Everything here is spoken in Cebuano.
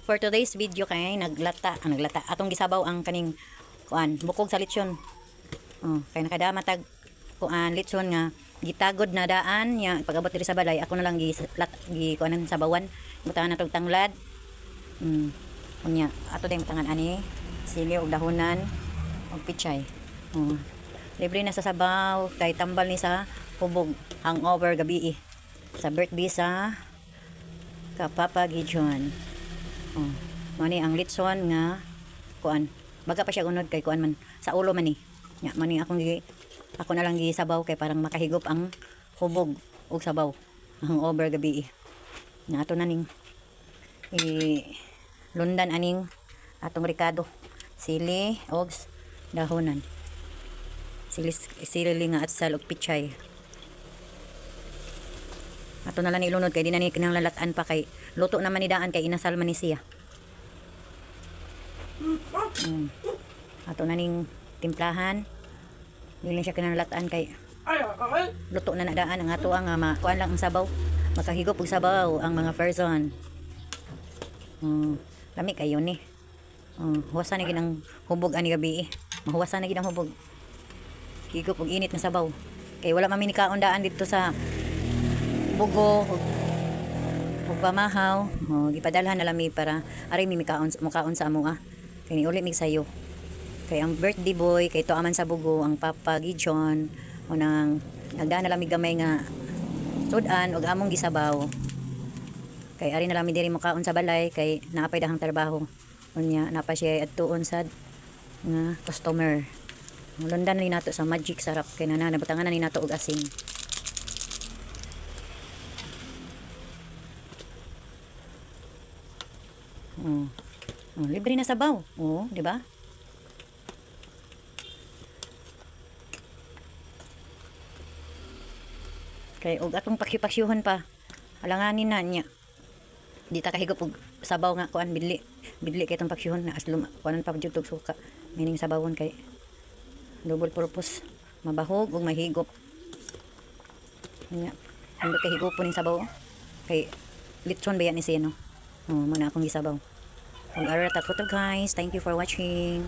For today's video kay naglata, ang naglata atong gisabaw ang kaning kuan bukog sa lechon. Oh, kay nakadama tag kuan lechon nga gitagod na daan nya pag-abot diri sa balay ako na lang gi lat gi kuanan sabawan. Butangan natong tanglad. Unya ato dayong butangan ani sili og dahonan og pichay. Oh. Libre na sa sabaw kay tambal ni sa hubog hangover gabi sa birthday sa Kapapa Gideon. Oh, mao ni ang litson nga kuan. Baga pa siya unod kay kuan man sa ulo man ni. Nya mao ni akong gi ako na lang gisabaw kay parang makahigop ang hubog og sabaw hangover gabi. Nya ato na ning i lundan aning atong rikado. Sili og dahonan. Sili sili nga atsal og pichay. Ato na lang ilunod kay di na ni kinahanglan lat-an pa kay luto naman ni daan kay inasal man ni siya. Ato na ning timplahan. Dili na siya kinahanglan lat-an kay luto na na daan ang ato ang makuan lang ang sabaw. Makahigop og sabaw ang mga person. Lami kayo ni. Huwasan na gid ang hubog ani gabi eh. Mahuwasan na gid ang hubog. Higop og init na sabaw. Kay wala man mi nikaon daan dito sa Bugo ug pamahaw. Oh, gipadalhan na lang mi para ari mi mikaon mukaon sa amo ah. Kay niuli mig sayo. Kay ang birthday boy kay tuaman sa Bugo ang Papa Gideon unang nagdaan na lang mi gamay nga sud-an og among gisabaw. Kay ari na lang mi diri mukaon sa balay kay naapay dahang trabaho. Unya napa siya adtuon sad nga customer. Lundan ni nato sa magic sarap kay nana nabutangan na ni nato og asin. Oh. Oh, libre na sabaw. Oh, di ba? Kay og atong paksyu-paksyohon pa. Alanganin na niya. Di ta kahigop og sabaw nga kuan bidli. Bidli kay itong paksyohon na aslum kuanon pa jud tog suka. Meaning sabawon kay double purpose. Mabahog ug mahigop. Nya, hindi kay higopon ning sabaw. Kay litson ba yan ni siya no? Oh, muna akong gisabaw. Ug ara ta guys. Thank you for watching.